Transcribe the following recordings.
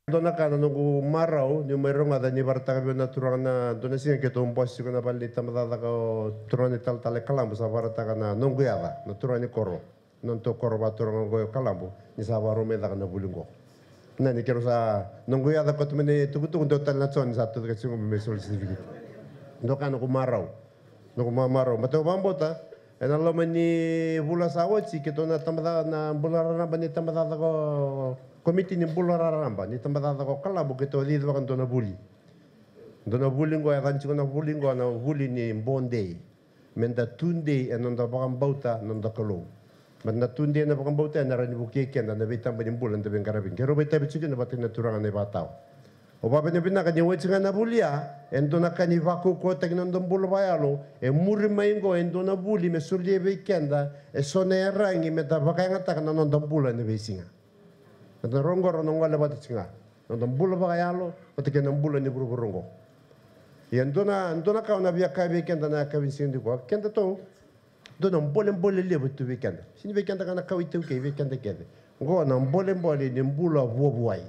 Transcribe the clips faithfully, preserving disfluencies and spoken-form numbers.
Dua na ka na noqu marau, niu mai rogoca ni vakaraitaka vei au na turaga na dua na siga keitou bose tiko na vale ni tabacakacaka o turaga na italatala e Kalabu, sa vakaraitaka na noqu yaca, na turaga ni koro. Nodatou koro vakaturaga oqo e Kalabu, ni sa vakarau mai caka na vuli oqo. Na ni keirau sa, noqu yaca koto mai na itukutuku, dua tale na John ni sa tucake tiko mai me soli siviki. Dua ka noqu marau. Noqu mamarau. Baleta au vakabauta, ena loma ni vula sa oti, keitou na tabacakacaka na bula raraba ni tabacakacaka o komiti ni bula raraba ni tabacakacaka o Kalabu, keitou a cicivaka dua na vuli. Dua na vuli oqo, e yacana tiko na vuli oqo, na vuli ni bodei. Meda tudei ena noda vakabauta na noda Kalou. Baleta na tudei ena vakabauta ena rawa ni vukei keda na veitaba ni bula eda veiqaravi. Keirau veitavi tiko kina vata kei na turaga na ivakatawa. Au vakavinavinaka ni oti ga na vuli ya, e dua na ka ni vakaukauwataki na noda bula vakayalo, e muri mai oqo e dua na vuli me solia vei keda eso na iyaragi meda vakayagataka na noda bula ena veisiga. Eda rogo oqo na gole vata tiko ga. Noda bula vakayalo vata kei na bula ni vuravura oqo. Ia dua na, dua na ka au na via kaya vei keda na yakavi ni siga nikua, kedatou, dua na bolebole levu tu vei keda. Sega ni vei keda ga na kawa iTaukei, vei keda kece. Oqo na bolebole ni bula vuavuai.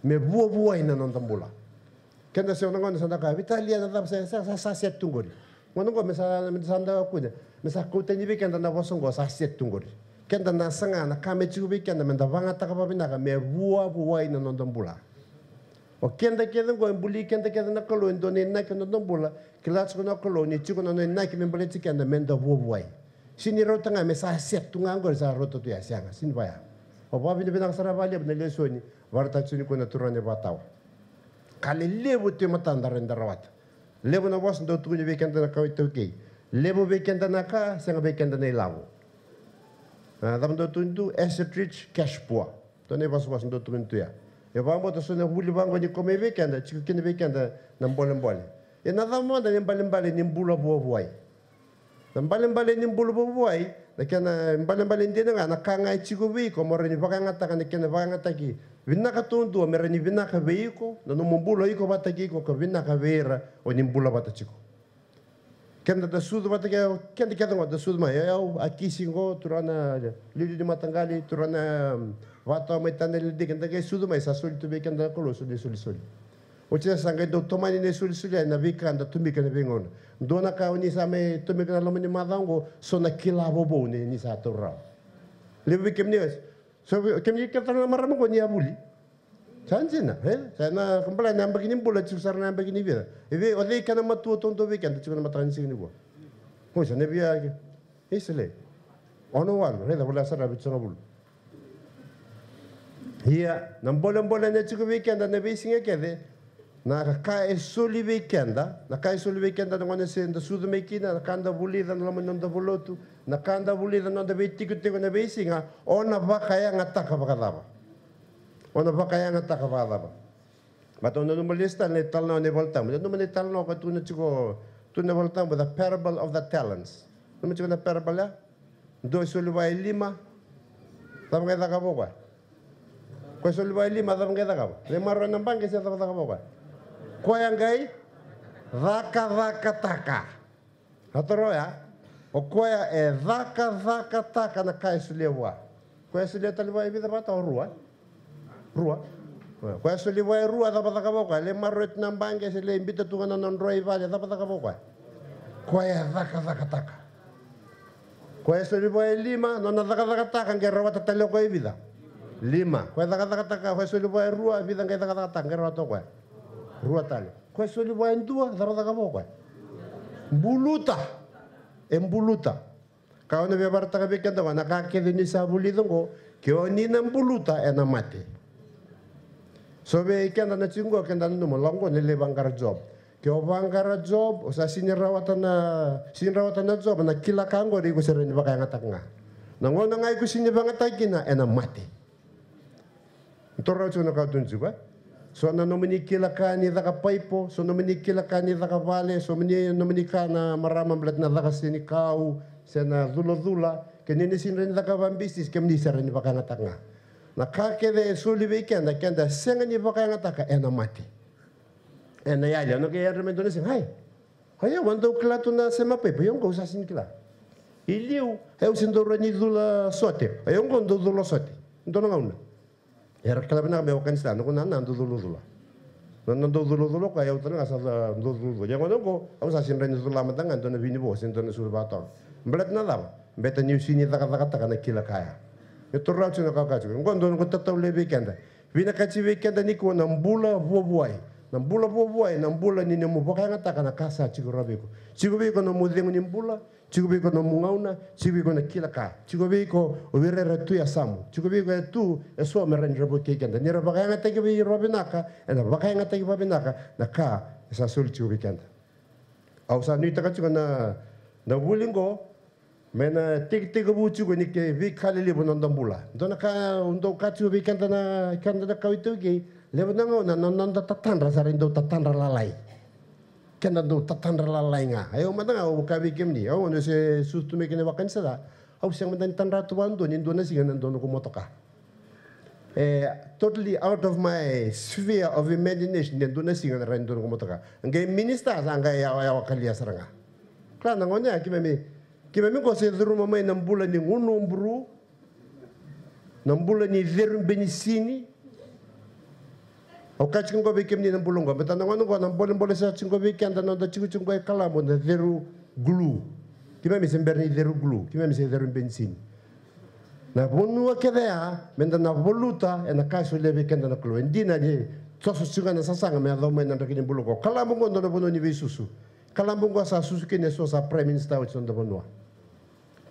Me vuavuai na noda bula. Keda se na gauna sa da kaya, Vitalia, na cava sa, sa, sa, sa set tu qori. Gauna oqo me sa, me sa da kune, me sa kau tani vei keda na vosa oqo sa set tu qori. Keda na saga na ka me tiko vei keda meda vagataka vavinaka me vuavuai na noda bula. O keda kece oqo e buli keda kece na Kalou e dua na inaki na noda bula, kila tiko na Kalou ni tiko na nona inaki me baleti keda meda vuavuai. Sega ni rauta ga me sa set tu ga oqori sa rauta tu ya, sega, sega ni vaya. Au vakavinavinaka sara vakalevu na lesoni, vakaraitaka tiko nikua na turaga na ivakatawa. Ka lelevu tu e matada rawa ni da rawata. Levu na vosa dau tukuni vei keda na kawa iTaukei. Levu vei keda na ka, sega vei keda na ilavo. A, cava dau tukuni tu, asset rich, cash poor. Dua na ivosavosa dau tukuni tu ya. E vakabauta so na vuli vaqo ni komai vei keda, tiko kina vei keda na bolebole. Ia na cava mada na ibalebale ni bula vuavuai? Na ibalebale ni bula vuavuai, na kena ibalebale dina ga na ka ga e tiko vei iko mo rawa ni vakayagataka na kena vakayagataki vinaka taudua me rawa ni vinaka vei iko, na nomu bula o iko vata kei iko ka vinaka vei ira o ni bula vata tiko. Keda da sucu vata kei, keda kece qo da sucu mai, o yau, a kisi qo, turaga na liuliu ni mataqali, turaga na, um, vakatawa mai Tanalili, keda qai sucu mai sa soli tu vei keda na Kalou so na isolisoli. Oti sa qai dau tomani na isolisoli ena veika da tomika ena veigauna. Dua na ka o ni sa mai tomika na loma ni macawa oqo, so na kila vovou ni, ni sa taura rawa. Levu vei kemuni, so vei kemuni kece na marama oqo ni a vuli. Sa dina, e? Sa na kabala na yabaki ni bula, tiko sara na yabaki ni vica. E vei, o cei kena matua taudau vei keda tiko na mataka ni siga nikua? Oi, sa na via, e, sele. Ono walu, raica, voleka sara na vitusagavulu. Ia, na bolebole na tiko vei keda na veisiga kece, na ka e soli vei keda, na ka e soli vei keda na gauna se da sucu mai kina, na ka da vulica na loma ni noda valotu, na ka da vulica na noda veitikotiko na veisiga, o na vakayagataka vakacava? O na vakayagataka vakacava? Baleta au nanuma lesu tale na italanoa na iVolatabu. Nanuma na italanoa ka tukuna tiko tu na iVolatabu, the parable of the talents. Nanuma tiko na parable ya? Dua e soli vua e lima. Cava qai cakava o koya? Koya e soli vua e lima, cava qai cakava? Lai maroroya na baqe se cava cakava o koya? Koya qai cakacakataka. A toro ya, o koya e cakacakataka na ka e solia vua. Koya e solia tale vua e vica vata o rua? Rua. Koya e soli vua e rua, cava cakava o koya? Lai maroroya tu na baqe se lai biuta tu ga na nona rua i vale, cava cakava o koya? Koya e cakacakataka. Koya e soli vua e lima, nona cakacakataka qai rawata tale o koya e vica? Lima. Koya e cakacakataka, koya e soli vua e rua, vica qai cakacakataka qai rawata o koya? Rua tale. Koya e soli vua e dua, cava cakava o koya? Buluta. E buluta. Ka au na via vakaraitaka vei keda oqo, na ka kece ni sa vulica oqo, ke o ni na buluta ena mate. So vei keda na tiko oqo, keda nanuma, lako oqo na lai vaqara job. Ke o vaqara job, o sa sega ni rawata na, sega ni rawata na job, na kila ka oqori iko sa rawa ni vakayagataka ga. Na gauna ga iko sega ni vakayagataka kina, ena mate. Taura tiko na ka tukuni tiko, e? So na nomuni kila ka ni caka paipo, so nomuni kila ka ni caka vale, so moni, nomuni ka na marama baleta na caka senikau, se na culacula, ke ni na sega ni rawa ni caka vakabisinisi, kemuni sa rawa ni vakayagataka ga. Na ka kece e soli vei keda, keda sega ni vakayagataka, ena mate. Ena yali, au na qai yadra mai dua na siga, ai, o yau au dau kila tu na sema paipo, o yau qo au sa sega ni kila. I liu, o yau se dau rawa ni cula sote, o yau qo au dau cula sote. Dua na gauna. Era kila vinaka me vakanisala, na gauna na dau culacula. Na, na dau culacula ko, e au tale ga sa dau culacula. Ia gauna qo, au sa sega ni rawa ni cula mada ga e dua na vinivo se dua na sulu vakatoga. Baleta na cava? Beta niu sega ni cakacakataka na kila ka ya. E toro rawa tiko na ka au kaya tiko. Qo dua na noqu tatau levu vei keda. Vinakati vei keda nikua na bula vuavuai. Na bula vuavuai, na bula ni nomu vakayagataka na ka sa tiko rawa vei iko. Tiko vei iko nomu cegu ni bula, tiko vei iko nomu gauna, tiko vei iko na kila ka. Tiko vei iko o ira era tu e yasamu. Tiko vei iko e tu eso me rawa ni ra vukei keda. Ni ra vakayagataki vei ira vakavinaka, ena vakayagataki vakavinaka na ka e sa soli tiko vei keda. Au sa nuitaka tiko na, na vuli qo, me na tekitekivu tiko ni ke veika lelevu na noda bula. Dua na ka, au dau kaya tiko vei keda na, keda na kawa iTaukei, levu na gauna na, na noda tatadra sa ra dau tatadra lalai. Keda dau tatadra lalai ga. Ia au mada ga au kaya vei kemuni, au gauna se sucu tu mai kina vakanisala, au sega mada ni tadra tu vakadua ni dua na siga na dua noqu motoka. E, totally out of my sphere of imagination, ni dua na siga na rawa ni dua noqu motoka. Qai minista sa qai yawa, yawa kalia sara ga. Kila na gauna ya, keimami, keimami qo se curuma mai na bula ni gunu buru, na bula ni ceru benisini. Au kaya tiko qo vei kemuni na bula qo, beta na gauna qo na bolebole sa tiko vei keda na noda tikotiko qo e Kalabu na ceru gulu. Keimami se bera ni ceru gulu, keimami se ceru benisini. Na vanua kece ya, meda na valuta ena ka e solia vei keda na Kalou. E dina ni toso tiko ga na sasaga me yacova mai na draki ni bula qo. Kalabu qo dua na vanua ni veisusu. Kalabu qo sa susu kina eso sa Prime Minister oti na noda vanua.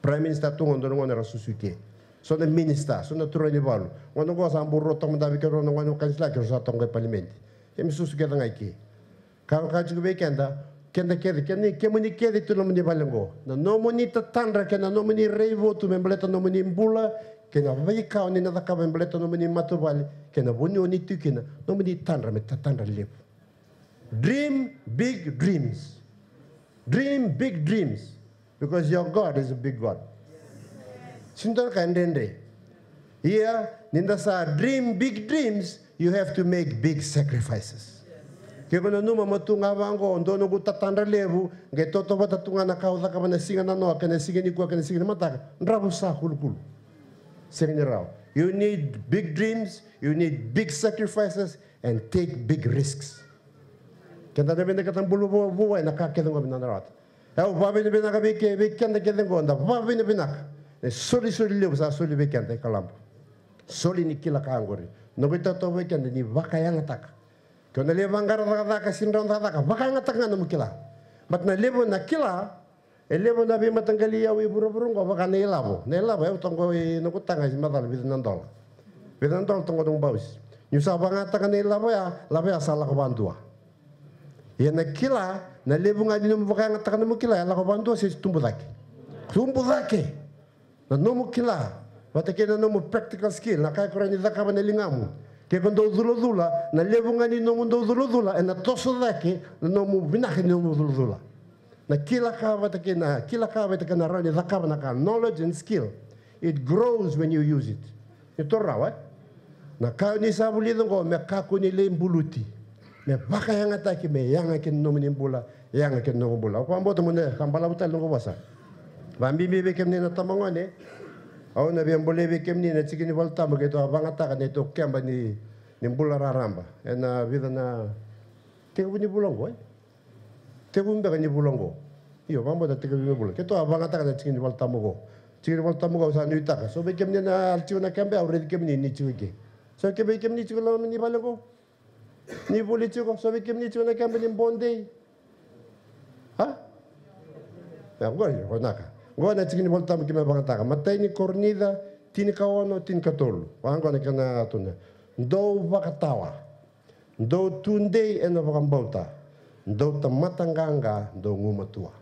Prime Minister tu qo dua na gone era susu i ke. So na minister, so na turaga ni valu. Gone qo sa bau rua toka mada vei keirau na gone vakanisala keirau sa toka qo i palimedi. Keimami susu kece ga i ke. Ka au kaya tiko vei keda, keda kece, kemuni, kemuni kece tu nomuni vale qo. Na nomuni tatadra kei na nomuni raivotu me baleta nomuni bula, kei na veika o ni na cakava me baleta nomuni matavuvale, kei na vanua o ni tu kina, nomuni tadra me tatadra levu. Dream big dreams. Dream big dreams. Because your God is a big God. Sega ni dua na ka e dredre. Ia, ni da sa dream big dreams, you have to make big sacrifices. Ke ko nanuma mo tu ga vaqo, dua noqu tatadra levu, qai tautauvata tu ga na ka au cakava na siga nanoa, kei na siga nikua, kei na siga ni mataka, dravusa kulukulu. Sega ni rawa. You need big dreams, you need big sacrifices, and take big risks. Keda na vinakata bula vua, vua ena ka kece qo me na rawata. Au vakavinavinaka vei ke, vei keda kece qo, da vakavinavinaka. E solisoli levu sa soli vei keda i Kalabu. Soli ni kila ka qori. Noqu itautau vei keda ni vakayagataka. Ke o na lai vaqara cakacaka, sega ni rawa cakacaka, vakayagataka ga nomu kila. But na levu na kila, e levu na veimataqali iyau i vuravura qo vaka na ilavo. Na ilavo, au toqo i noqu taga, e macala vica na dola. Vica na dola toqo noqu bausi. Niu sa vakayagataka na ilavo ya, lavo ya sa lako vadua. Ia na kila, na levu ga ni nomu vakayagataka nomu kila, e lako vadua se tubu cake. Tubu cake. Na nomu kila, vata kei na nomu practical skill, na ka e rawa ni cakava na ligamu. Ke ko dau culacula, na levu ga ni nomu dau culacula, ena toso cake na nomu vinaka ni nomu culacula. Na kila ka vata kei na, kila ka vata kei na rawa ni cakava na ka, knowledge and skill. It grows when you use it. Ni toro rawa, e? Na ka ni sa vulica qo me kakua ni lai buluti. Me vakayagataki, me yaga kina nomuni bula, yaga kina noqu bula. Au vakabauta mo ni sa balavu tale noqu vosa. Vabibi vei kemuni na tamagone. Au na via bolei vei kemuni na tiki ni Volatabu keitou a vagataka na neitou keba ni, ni bula raraba. Ena vica na tekivu ni vula qo, e? Tekivu beka ni vula qo. Io, vakabauta tekivu ni vula. Keitou a vagataka na tiki ni Volatabu qo. Tiki ni Volatabu qo au sa nuitaka. So vei kemuni na tiko na keba, au raici kemuni ni tiko i ke. So vei kemuni tiko loma ni vale qo. Ni vuli tiko, so vei kemuni tiko na keba ni bodei. Ha? Ia, qo, qo naka. Qo na tiki ni Volatabu keimami vagataka. Matai ni Korinica, tinikaono, tinikatolu. Vaqo na kena tukuna. Dou vakatawa. Dou tudei ena vakabauta. Dou tamata qaqa, dou gumatua.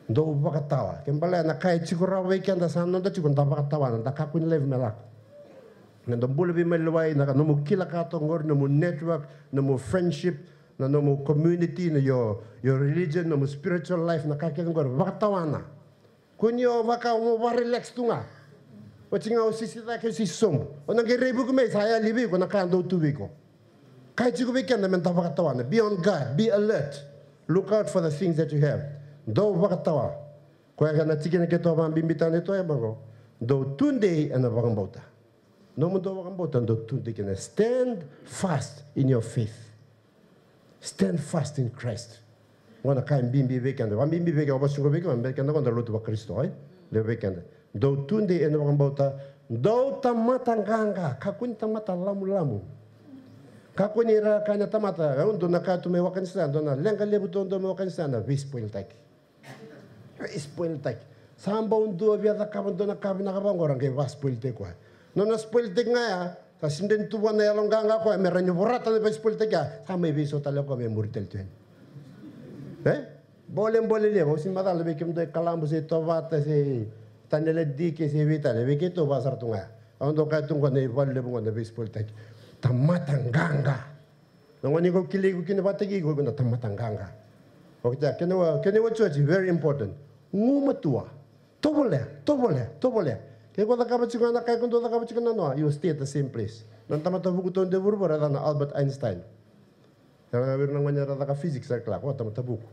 Dou vakatawa. Ke baleta na ka e tiko rawa vei keda sa noda tiko, da vakatawana, da kakua ni laiva me lako. Na noda bula veimalewai, na nomu kila ka toka qori, nomu network, nomu friendship, na nomu community, na your, your religion, nomu spiritual life, na ka kece qori, vakatawana. Kua ni o vaka o mo vakarelax tu ga. Oti ga o sisi cake, o sisi sobu. O na qai raivuki mai sa yali vei iko na ka dau tu vei iko. Ka e tiko vei keda me da vakatawana. Be on guard, be alert. Look out for the things that you have. Dou vakatawa. Koya ga na tikina keitou a vakabibitaka na neitou yabaki qo. Dou tudei ena vakabauta. Nomudou vakabauta dou tudei kina. Stand fast in your faith. Stand fast in Christ. Qo na ka e bibi vei keda. Vakabibi vei keda, vakasuka vei keda, vei keda qo na lotu vaKarisito, e? Levu vei keda. Dou tudei ena vakabauta, dou tamata qaqa, kakua ni tamata lamulamu. Kakua ni ra kaya na tamata, e, dua na ka tu mai wakanisana, dua na leqa levu tu mai wakanisana, veispoiltaki. Veispoiltaki. Sa bau dua via cakava dua na ka vinaka vaqo, ra qai vaspoiltaki koya. Nona spoiltaki ga ya, sa sega ni tu vua na yalo qaqa koya me rawa ni vorata na veispoiltaki ya, sa mai veisau tale koya me muri tale tu yani. E? Bolebole levu, au sega ni macala vei kemudou e Kalabu se Tovata se Taniela Dike se vei tale, vei keitou vaka sara tu ga ya. Au dau kaya tu qo na ivalu levu qo na veispoiltaki. Tamata qaqa. Na gauna ni ko kilai iko kina vakataki iko, iko na tamata qaqa. Okei, kena iwatiwati, very important. Gumatua. Tovolea, tovolea, tovolea. Ke ko cakava tiko ga na ka ko dau cakava tiko nanoa, you stay at the same place. Na tamata vuku taude vuravura, e yacana Albert Einstein. Era, vei ira na gone era caka physics, era kila, o koya tamata vuku.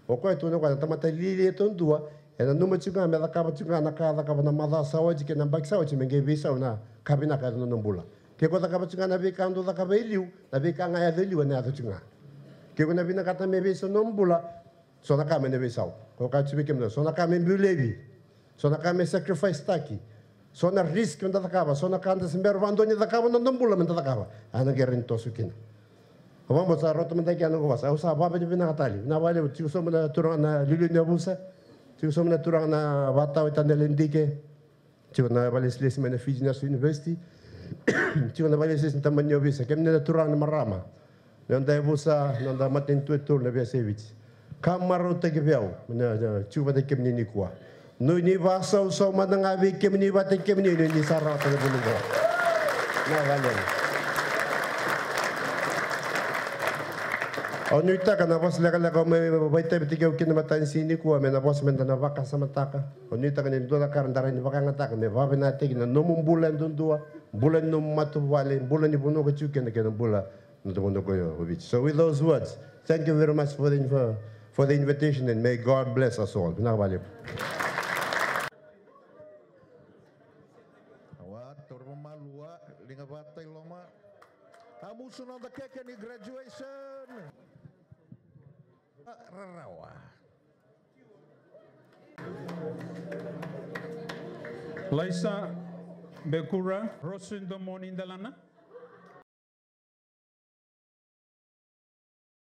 O koya tukuna o koya na tamata lialia taudua, e nanuma tiko ga me cakava tiko ga na ka cakava na macawa sa oti kei na yabaki sa oti me qai veisau na ka vinaka e yaco na nona bula. Ke ko cakava tiko ga na veika dou cakava e liu, na veika ga e yaco e liu ena yaco tiko ga. Ke ko na vinakata me veisau na nomu bula, so na ka me na veisau. Ko kaya tiko vei kemudou, so na ka me biu laivi. So na ka me sacrifice taki. So na risk meda cakava, so na ka da se bera vakadua ni cakava na noda bula meda cakava. A na qai rawa ni toso kina. Au vakabauta sa rauta mada kina na noqu vosa. Au sa vakavinavinaka tale. Vinaka vakalevu, tiko sobu na turaga na liuliu ni yavusa. Tiko sobu na turaga na vakatawa i Taniela Dike. Tiko na vakalesilesi mai na Fiji National University. Tiko na vakalesilesi ni tabana ni ovisa. Kemuni na turaga na marama. Noda yavusa, noda matanitu e tolu na veiyasai Viti. Ka marautaki vei au, na, na, tiko vata kei kemuni nikua. Nuitaki ni vakasausau mada ga vei kemuni vata kei kemuni, nuitaki ni sa rawata na vuli qo. Na vale. Au nuitaka na vosa lekaleka au mai vakaitavitaki au kina mataka ni siga nikua, me na vosa meda na vakasamataka. Au nuitaka ni dua na ka eda rawa ni vakayagataka me vakavinakataki na nomu bula yadudua, bula ni nomu matavuvale, bula ni vanua ko tiko kina kei na bula na noda vanua ko Viti. So with those words, thank you very much for the inv-, for the invitation and may God bless us all. Vinaka vakalevu. Awa, taura vakamalua, liga vata i loma. A musu noda keke ni graduation. Rarawa. Laisa Bekura, Rosi Domoni Delana.